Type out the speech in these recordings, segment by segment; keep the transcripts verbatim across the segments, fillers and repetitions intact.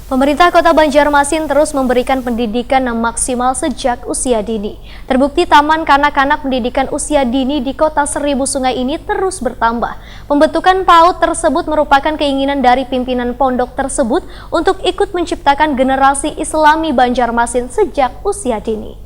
Pemerintah Kota Banjarmasin terus memberikan pendidikan yang maksimal sejak usia dini. Terbukti Taman Kanak-kanak Pendidikan Usia Dini di Kota Seribu Sungai ini terus bertambah. Pembentukan PAUD tersebut merupakan keinginan dari pimpinan pondok tersebut untuk ikut menciptakan generasi Islami Banjarmasin sejak usia dini.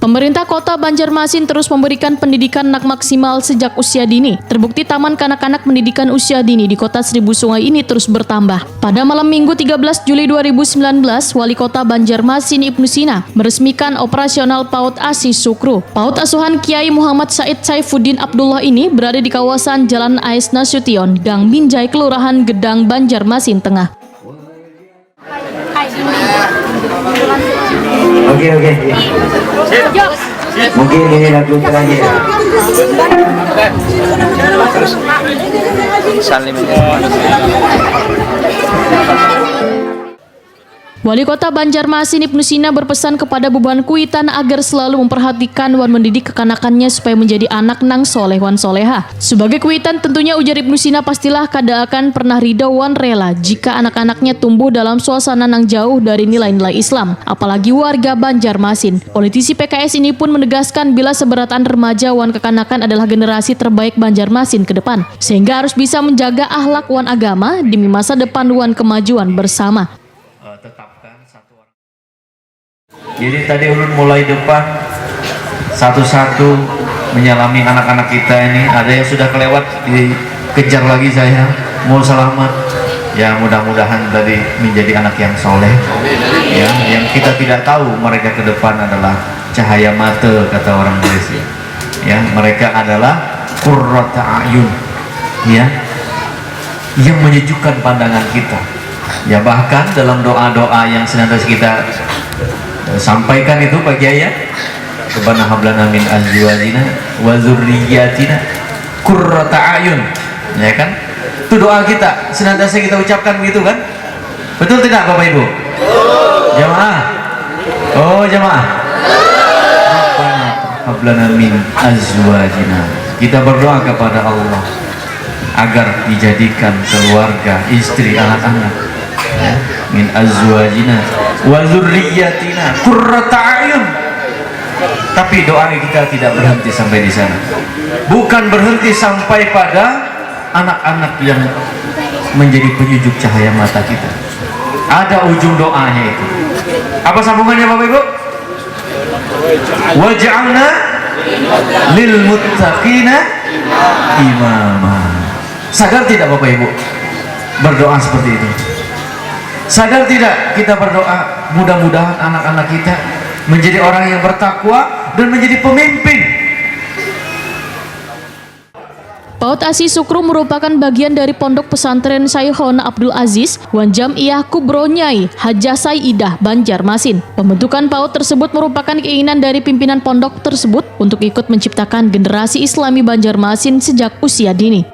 Pemerintah Kota Banjarmasin terus memberikan pendidikan nak maksimal sejak usia dini. Terbukti Taman Kanak-kanak Pendidikan Usia Dini di Kota Seribu Sungai ini terus bertambah. Pada malam Minggu tiga belas Juli dua ribu sembilan belas, Wali Kota Banjarmasin Ibnu Sina meresmikan operasional PAUD Asi Sukru. PAUD asuhan Kiai Muhammad Said Saifuddin Abdullah ini berada di kawasan Jalan Ais Nasution, Gang Binjai, Kelurahan Gedang, Banjarmasin Tengah. Oke, oke. Mungkin ini lagu terakhir. Salim aja. Wali Kota Banjarmasin Ibnu Sina berpesan kepada bubuhan kuitan agar selalu memperhatikan wan mendidik kekanakannya supaya menjadi anak nang soleh wan soleha. Sebagai kuitan, tentunya ujar Ibnu Sina pastilah kada akan pernah ridho wan rela jika anak-anaknya tumbuh dalam suasana nang jauh dari nilai-nilai Islam, apalagi warga Banjarmasin. Politisi P K S ini pun menegaskan bila seberataan remaja wan kekanakan adalah generasi terbaik Banjarmasin ke depan, sehingga harus bisa menjaga ahlak wan agama demi masa depan wan kemajuan bersama. Eh, tetapkan satu orang. Jadi tadi ulun mulai depan satu-satu menyalami anak-anak kita ini. Ada yang sudah kelewat, dikejar lagi saya. Mau selamat. Ya, mudah-mudahan tadi menjadi anak yang soleh. Ya, yang kita tidak tahu mereka ke depan adalah cahaya mata, kata orang Malaysia. Ya, mereka adalah qurrata ayun. Ya, yang menyejukkan pandangan kita. Ya, bahkan dalam doa-doa yang senantiasa kita eh, sampaikan itu, Pak Kiai, ya, Rabbana hablana min azwajina wa dzurriyyatina qurrata ayun, ya kan? Itu doa kita senantiasa kita ucapkan begitu kan? Betul tidak, Bapak Ibu? Jamaah? Oh, jamaah. Rabbana hablana min azwajina. Kita berdoa kepada Allah agar dijadikan keluarga, istri, anak-anak, ya, min azwajina wa dzurriyyatina qurrata ayun. Tapi doa kita tidak berhenti sampai di sana. Bukan berhenti sampai pada anak-anak yang menjadi penyejuk cahaya mata kita. Ada ujung doanya itu. Apa sambungannya, Bapak Ibu? Waj'alna lil muttaqina imama. Sadar tidak, Bapak Ibu, berdoa seperti itu? Sadar tidak kita berdoa, mudah-mudahan anak-anak kita menjadi orang yang bertakwa dan menjadi pemimpin? Paut Asi Sukru merupakan bagian dari Pondok Pesantren Syaikhona Abdul Aziz wan Jam'iyah Kubro Nyai Hajah Saidah Banjarmasin. Pembentukan paut tersebut merupakan keinginan dari pimpinan pondok tersebut untuk ikut menciptakan generasi Islami Banjarmasin sejak usia dini.